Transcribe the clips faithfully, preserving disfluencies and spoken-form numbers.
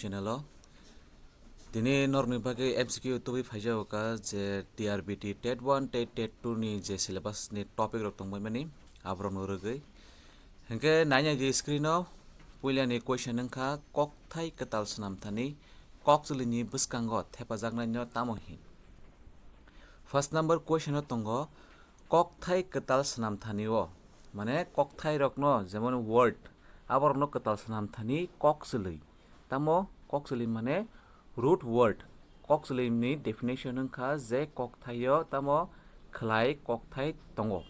Channel o. Tini norokni bagwi M C Q tubui phaijago ka je T R B T TET one, TET, TET two ni je syllabus ni topic rok tongbai mani, aborokno rwgwi. Hinkhe nainai di screen o, puilani question wngkha, kokthai kwtal swnamthani kokchwlwini bwskango thepajaknaino tamo hin? First number question o tongo, kokthai kwtal swnamthani o, mane kokthairokno, jemon word, aborokno kwtal swnamthani kokchwlwi. Tamo kokchwlwi mane root word. Kokchwlwini definition wngkha je kokthaio tamo khlai kokthai tongo.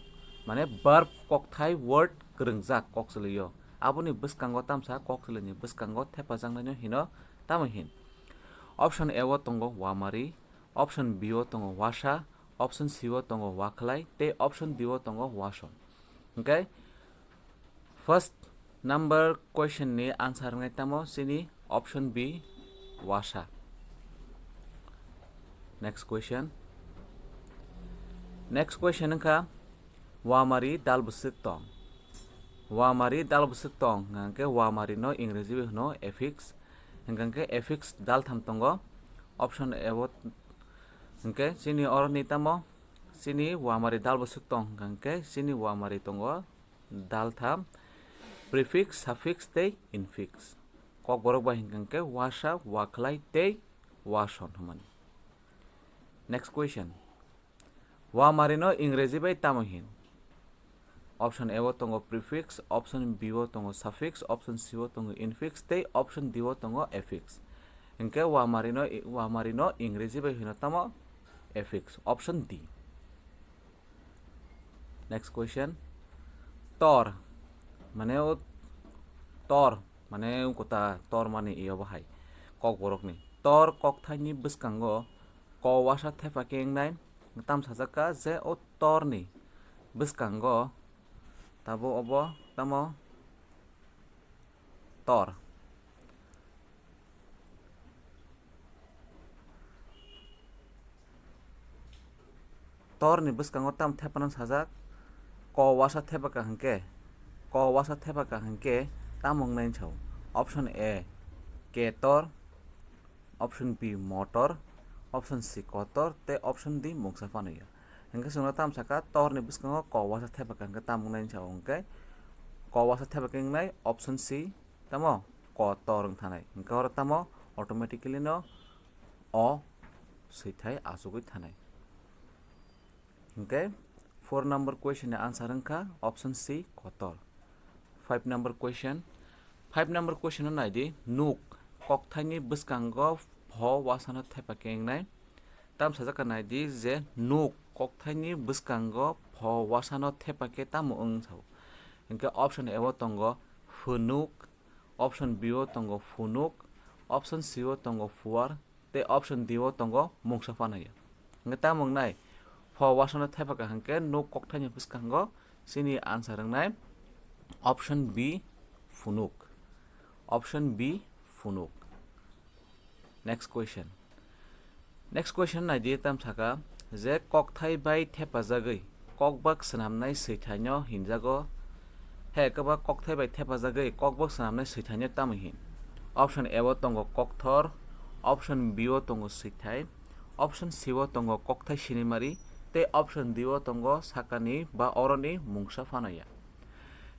Mane verb kokthai word kwrwngjak kokchwlwio. Aboni bwskango tamsa kokchwlwini bwskango thepajaknaino hino tamo hin? Option A o tongo wamari, option B o tongo wasa, option C o tongo wakhlai, tei option D o tongo wason. Hinkhe first number question ni answer wngnai tamo chini option B, wasa. Next question. Next question wngkha, wamari dal bwswk tong? Wamari dal bwswk tong hwnkhe wamari no Ingreji bai hwno affix. Hwnkhe affix daltham tongo. Option A o hwnkhe chini oroni tamo chini wamari dal bwswk tong hwnkhe chini wamari tongo daltham, prefix, suffix tei infix. Kokborok bai hwnkhe wasa, wakhlai tei wason hwnmani. Next question. Wamari no Ingreji bai tamo hin? Option A o tongo prefix, option B o tongo suffix, option C o tongo infix tei option D o tongo affix. Hinkhe wamari no, wamari no Ingreji bai hino tamo? Affix, option D. Next question. Tor, mane o tor, mane o kota tor mani iyo bahai kokborokni. Tor kokthaini bwskango ko wasa thepa khe wngnai, tam sajak kha je o torni bwskango tabo obo tamo tor. Torni bwskango tam thepanang sajak, ko wasa thepaka hwnkhe, ko wasa thepaka hwnkhe tamo wngnai sao? Option A, ketor, option B, motor, option C, kotor, tei option D, mungsa phano ya. Hwnkhe chwngno tam saka, torni bwskango ko wasa thepaka hwnkhe tamo wngnai sao? Hwnkhe ko wasa thepaka wngnai option C, tamo kotor wng thanai. Hwnkhe oro tamo automatically no o swithai achugwi thanai. Hwnkhe four number question ni answer wngkha option C, kotor. Five number question. Five number question no naidi, nuk kokthaini bwskango pho wasano thepa khe wngnai. Tam sajak kha naidi je nuk kokthaini bwskango pho wasano thepa khe tamo wng sao? Hwnkhe option A o tongo phunuk, option B o tongo phunuk, option C o tongo phuar, tei option D o tongo mungsa phano ya. Hwnkhe tamo wngnai, pho wasano thepa kha hwnkhe nuk kokthaini bwskango chini answer wngnai option B, phunuk. Option B, phunuk. Next question. Next question naidi, tam saka je kokthai bai thepajagwi kokbak swnamnai swithaino hinjago. He kwbak kokthai bai thepajagwi kokbak swnamnai swithaino tamo hin? Option A o tongo kokthor, option B o tongo swithai, option C o tongo kokthai sinimari, tei option D o tongo sakani ba oroni mungsa phano ya.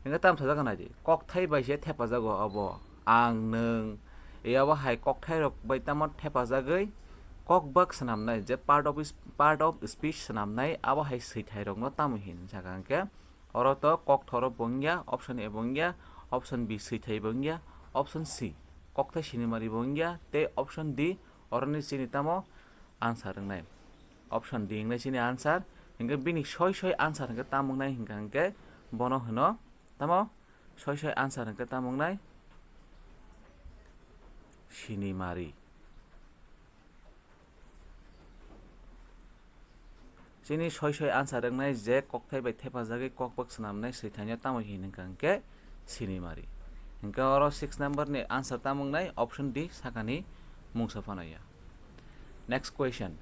Hingke tam sajak nai di, kokthai bai se thepajago abo. Ang, nwng, abo hai kokthai rok bai tamo thepajagwi kokbak swnamnai, je part of is-, part of speech swnamnai, abo hai swithairokno tamo hin saka hingke, oro to kokthoro bo wngya, option A bo wngya, option B swithai bo wngya, option C kokthai sinimari bo wngya, tei option D oroni chini tamo answer wngnai. Option D wngnai chini answer. Hingke bini soi soi answer hingke tamo wngnai hingka hingke bono hino tamo soi soi answer hingke tamo wngnai sinimari. Chini soi soi answer wngnai je kokthai bai thepajagwi kokbak swnamnai swithaino tamo hin hingka hingke sinimari. Hingke oro six number ni answer tamo wngnai option D sakani mungsa phano ya. Next question.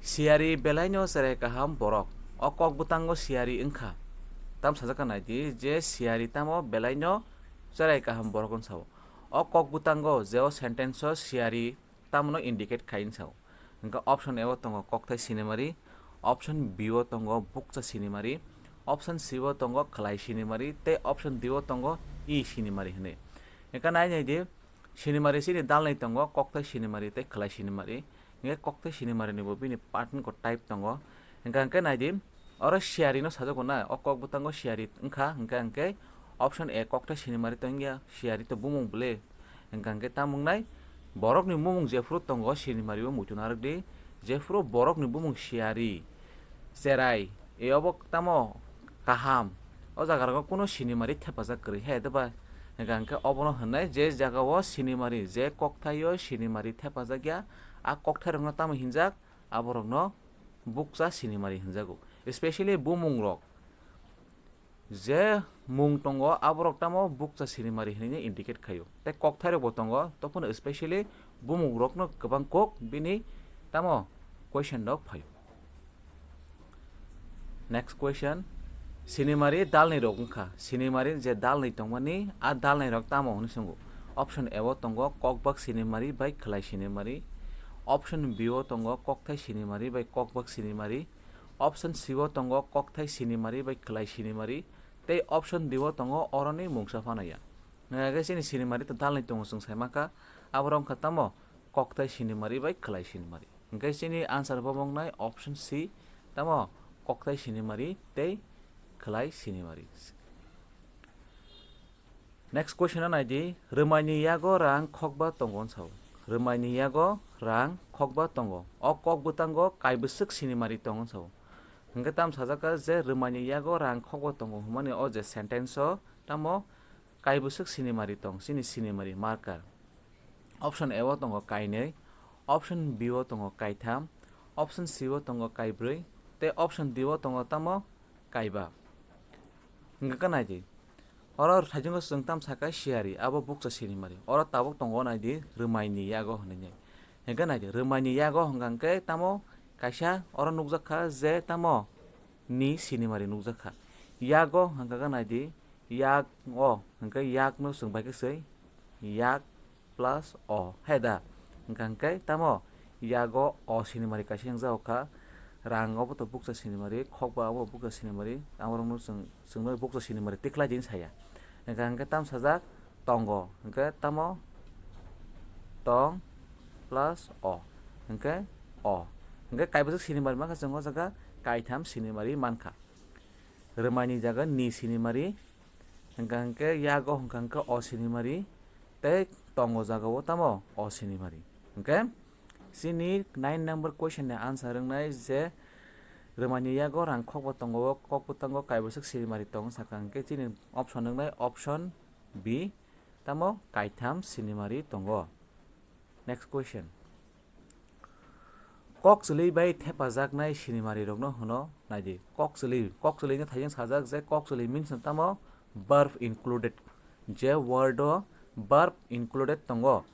Siyari belaino cherai kaham borok. O kok bwtango siyari wngkha. Tam sajak kha nai di je siyari tamo belaino cherai kaham borok wng sao. O kok bwtango je o sentence o siyari tamno indicate khai wng sao. Hwnkhe option A o tongo kokthai sinimari, option B o tongo bukcha sinimari, option C o tongo khwlai sinimari, tei option D o tongo E sinimari hwnwi. Hwnkhe nai nai di, sinimari chini dalnwi tongo, kokthai sinimari tei khwlai sinimari. Hwnkhe kokthai sinimari ni bo bini part wngkha type tongo. Hwnkhe hwnkhe nai di, oro siyari no sajagwi na, o kok bwtango siyari wngkha, hwnkhe hwnkhe option A kokthai sinimari tongya, siyari to bumung bwle. Hwnkhe hwnkhe tamo wngnai, borokni bumung jephuru tongo sinimari o muitu narwk di, jephuru borokni bumung siyari, cherai, e obo tamo kaham, o jaga rogo kuno sinimari thepajak kwrwi hai de ba? Hwnkhe hwnkhe obono hwnnai je jaga o sinimari, je kokthai o sinimari thepajak ya, a kokthai rokno tamo hinjak, aborokno bukcha sinimari hinjago. Especially bumung rok je mung tongo, aborok tamo bukcha sinimari hinwi indicate khaio. Tei kokthai rok bo tongo, tophano specially bumung rokno kwbang kok bini tamo question rok phaio. Next question, sinimari dalnwi rok wngkha, sinimari je dalnwi tongmani, a dalnwi rok tamo hwnwi swngo. Option A o tongo kokbak sinimari bai khwlai sinimari, option B o tongo kokthai sinimari bai kokbak sinimari, option C o tongo kokthai sinimari bai khwlai sinimari, tei option D o tongo oroni mungsa phanaya. Hwnkhe chini sinimari to dalnwi tongo chwng sai mankha, abo wngkha tamo kokthai sinimari bai khwlai sinimari. Hwnkhe chini answer bo wngnai option C, tamo kokthai sinimari tei khwlai sinimari. Next question o nai di, rwmaini yago rang khokba tongo hwn sao. Rwmaini yago rang khokba tongo. O kok bwtango kaibwswk sinimari tongo hwn sao. Hwnkhe tam sajak kha je rwmaini yago rang khokba tongo hwnmani o je sentence o tamo kaibwswk sinimari tong, chini sinimari marker. Option A o tongo kainwi, option B o tongo kaitham, option C o tongo kaibrwi, tei option D o tongo tamo kaiba. Hwnkhe khe nai di. Oro thaichungo chwng tam sakha siyari, abo bukcha sinimari. Oro tabuk tongo nai di, rwmaini yago hwnwi. Hwnkhe nai di, rwmaini yago hwnkha hwnkhe tamo kaisa oro nukjak kha je tamo ni sinimari nukjak kha. Yago hwnkha khe nai di, yak o hwnkhe yak no chwng bai khe swi yak plus o, hai da? Hwnkha hwnkhe tamo yago o sinimari kaisa wngjago kha, rang obo to bukcha sinimari, khokba obo bukcha sinimari, aborokno chwng, chwngno bukcha sinimari tikhlai di saya. Hwnkha hwnkhe tam sajak tongo, hwnkhe tamo tong plus o, hwnkhe o. Hwnkhe kaibwswk sinimari mankha chwng o jaga kaitham sinimari mankha. Rwmaini jaga ni sinimari, hwnkha hwnkhe yago hwnkha hwnkhe o sinimari, tei tongo jaga o tamo o sinimari. Hwnkhe chini nine number question ni answer wngnai je rwmaini yago rang khokba tongo, o kok bwtango kaibwswk sinimari tongo sakha hwnkhe chini option wngnai option B, tamo kaitham sinimari tongo. Next question. Kokchwlwi bai thepajaknai sinimari rokno hwno nai di. Kokchwlwi, kokchwlwi no thaijwng sajak je kokchwlwi means no tamo verb included. Je word o verb included tongo.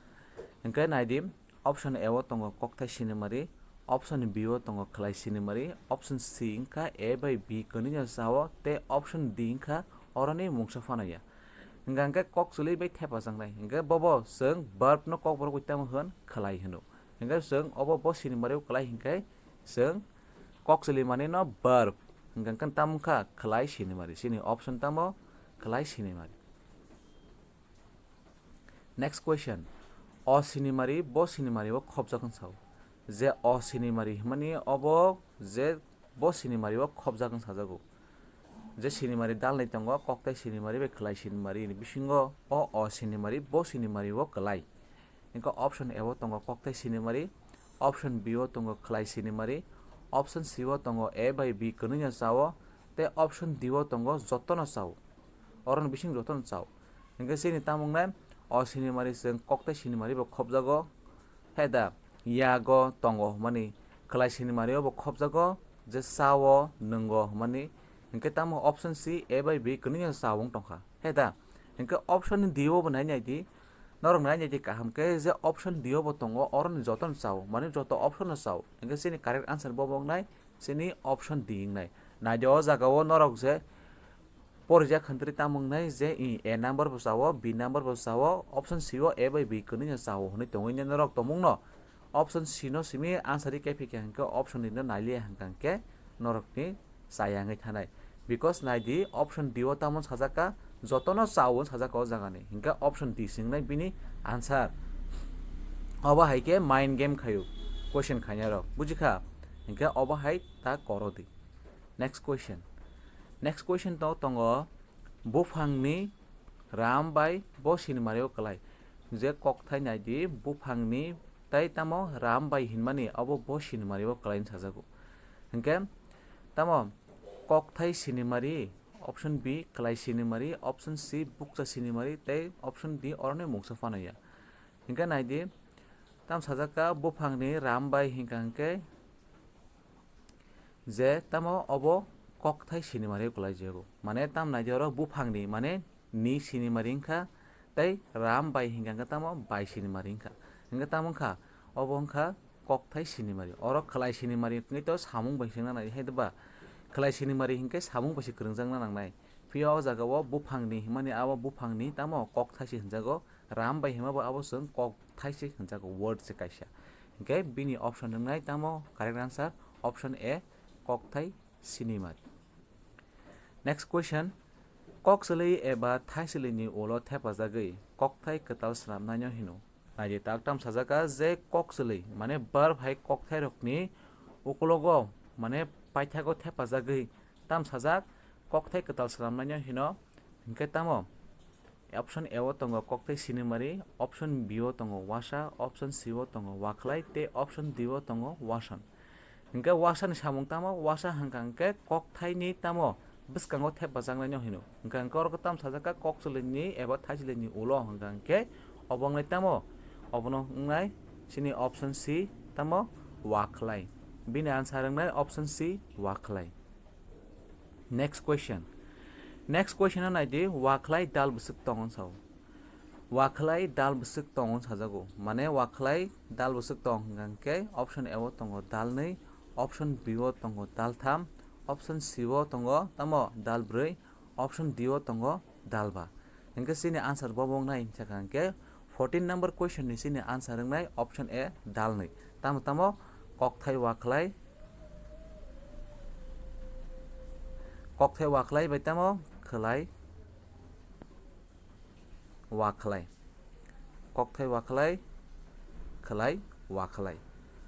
Hwnkhe nai di, option A o tongo kokthai sinimari, option B o tongo khwlai sinimari, option C wngkha A bai B kwnwi no cha o, tei option D wngkha oroni mungsa phano ya. Hwnkha hwnkhe kokchwlwi bai thepajaknai. Hwnkhe bobo chwng verb no kokborok bai tamo hwn, khwlai hwno. Hwnkhe chwng obo bo sinimari o kwlai hwnkhe chwng kokchwlwi manwi no verb. Hwnkha hwnkhe tamo wngkha khwlai sinimari. Chini option tamo khwlai sinimari. Next question. O sinimari bo sinimari o khobjak wng sao. Je o sinimari hwnmani obo je bo sinimari o khobjak wng sajago. Je sinimari dalnwi tongo, kokthai sinimari bai khwlai sinimari ni bisingo o, o sinimari bo sinimari o kwlai. Hwnkhe option A o tongo kokthai sinimari, option B o tongo khwlai sinimari, option C o tongo A bai B kwnwi no cha o, tei option D o tongo jotono cha o. Oroni bising jotono cha o. Hwnkhe chini tamo wngnai o sinimari chwng kokthai sinimari bo khobjago. Hai da, yago tongo hwnmani khwlai sinimari o bo khobjago, je cha o, nwngo hwnmani. Hwnkhe tamo option C, A bai B kwnwi no cha o wng tongkha. Hai da, hwnkhe option D o bo nai nai di. Norok nai nai di kaham khe je option D o bo tongo, oroni jotono cha o, mane joto option no cha o. Hwnkhe chini correct answer bo bo wngnai chini option D wngnai. Nai di o jaga o norok je Porijak hwntwrwi tamo wngnai je i A number bo chao, B number bo chao, option C o A bai B kwnwi no chao hwnwi tongwi norok tongmung no. Option C no simi answer ri kaiphikha hwnkhe option D no nailiya hwnkha hwnkhe norokni chaya wngwi thanai. Because naidi option D o tamo sajak kha, jotono chao sajak kha o jagani. Hwnkhe option D se wngnai bini answer. Obo hai khe mind game khaio question khainai rok. Bujikha? Hwnkhe obo hai ta koro di. Next question. Next question to tongo buphangni ram bai bo sinimari o kwlai. Je kokthai naidi buphangni tai tamo ram bai hinmani obo bo sinimari o kwlai sajago. Hwnkhe tamo kokthai sinimari, option B kwlai sinimari, option C bukcha sinimari tei option D oroni mungsa phano ya. Hwnkhe naidi tam sajak kha buphangni ram bai hwnkha hwnkhe je tamo obo kokthai sinimari kwlai jago. Mane tam naidi oro buphangni mane ni sinimari wngkha tei ram bai hwnkha hwnkhe tamo bai sinimari wngkha. Hwnkhe tamo wngkha obo wngkha kokthai sinimari. Oro kwlai sinimari wngwi to samung bai se wngna nai hai ba? Kwlai sinimari hwnkhe samung bai se kwrwngjakna nangnai. Phiya o jaga o buphangni hinmani abo buphangni tamo kokthai se hwnjago. Ram bai hima bo abo chwng kokthai se hwnjago, word se kaisa. Hwnkhe bini option wngnai tamo correct answer option A, kokthai sinimari. Next question, kokchwlwi eba thaiswlwini ulo thepajagwi kokthai kwtal swnamnaino hino. Naidi tak tam sajak kha je kokchwlwi mane verb hai kokthairokni ukulogo mane paithago thepajagwi tam sajak kokthai kwtal swnamnaino hino. Hwnkhe tamo? Option A o tongo kokthai sinimari, option B o tongo wasa, option C o tongo wakhlai tei option D o tongo wason. Hwnkhe wasani samung tamo? Wasa hwnkha hwnkhe kokthaini tamo bwskango thepbajaknaino hino. Hwnkha hwnkhe oro tam sajak kha kokchwlwini eba thaiswlwini ulo hwnkha hwnkhe obo wngnai tamo? Obono wngnai chini option C tamo? Wakhlai. Bini answer wngnai option C wakhlai. Next question. Next question o naidi, wakhlai dal bwswk tongo sao. Wakhlai dal bwswk tongo sajago. Mane wakhlai dal bwswk tong hwnkha hwnkhe option A o tongo dal nwi, option B o tongo dal tham, option C o tongo tamo dal brwi, option D o tongo dal ba. Hwnkhe chini answer bo wngnai hwnkha hwnkhe fourteen number question ni chini answer wngnai option A dal nwi. Tamo tamo kokthai wakhlai, kokthai wakhlai bai tamo khwlai wakhlai. Kokthai wakhlai, khwlai wakhlai.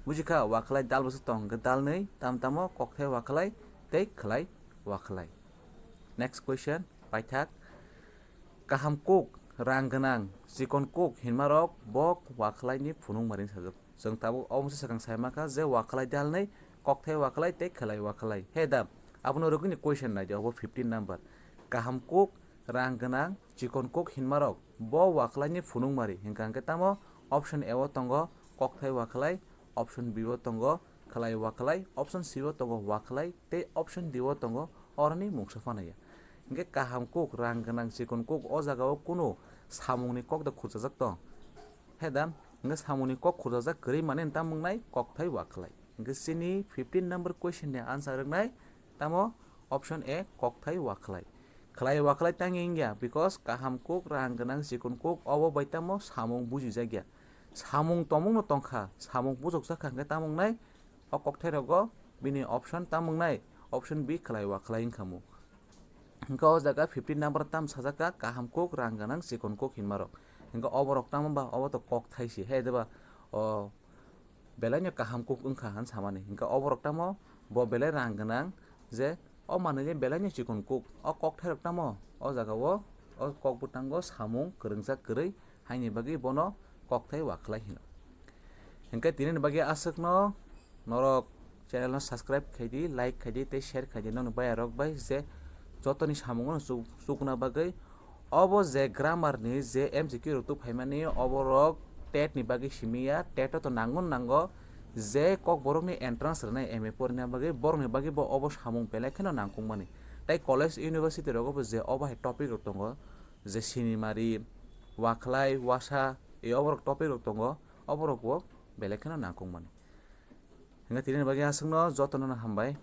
Bujikha, wakhlai dal bwswk tong hwnkhe dal nwi, tamo tamo kokthai wakhlai tei khwlai wakhlai. Next question, paithak. Kaham kuk, rang gwnang, chikon kuk hinmarok bo wakhlaini phunukmari sajak. Chwng tabuk omo se swkang sai mankha je wakhlai dalnwi kokthai wakhlai tei khwlai wakhlai. He da, abono rwgwini question naidi obo fifteen number. Kaham kuk, rang gwnang, chikon kuk hinmarok bo wakhlaini phunukmari hwnkha hwnkhe tamo? Option A o tongo kokthai wakhlai, option B o tongo khwlai wakhlai, option C o tongo wakhlai tei option D o tongo oroni mungsa phanaya. Hwnkhe kaham kuk, rang gwnang, chikon kuk o jaga o kunu samungni kok da khurchajak tong? He da, hwnkhe samungni kok khurchajak kwrwi mani tamo wngnai kokthai wakhlai. Hwnkhe chini fifteen number question ni answer wngnai tamo? Option A, kokthai wakhlai. Khwlai wakhlai tangwi wngya, because kaham kuk, rang gwnang, chikon kuk obo bai tamo samung bujijakya. Samung tongmungno tongkha, samung bujokjakha hwnkhe tamo wngnai? O kokthairokgo bini option tamo wngnai? Option B, khwlai wakhlai wngkha mu. Hwnkhe o jaga fifteen number tam sajak kha, kaham kuk, rang gwnang, chikon kuk hinmarok. Hwnkhe oborok tamo ba? Obo to kokthai se, he deba? O belaino kaham kuk wngkha hwn samani. Hwnkhe oborok tamo? Bo belai rang gwnang, je o manwini belaino chikon kuk. O kokthairok tamo? O jaga o, o kok bwtango samung kwrwngjak kwrwi, haini bagwi bono kokthai wakhlai hino. Hwnkhe tinini bagwi aswkno norok channel no subscribe khaidi, like khaidi tei share khaidi nokni bayarok bai, je jotoni samungo chuk-, chukna bagwi. Obo je grammar ni je M C Q rok tubuphaimani, oborok tet ni bagwi simiya, tet o to nango nango, je kokborok ni entrance rwnai M A porina bagwi, borok ni bagwi bo obo samung belai kheno nangkukmani. Tei college university rogo bo je obo hai topic rok tongo, je sinimari, wakhlai, wasa, e oborok topic rok tongo, oborok bo belai kheno nangkukmani. Hwnkhe tini bagwi aswkno jotono no hambai.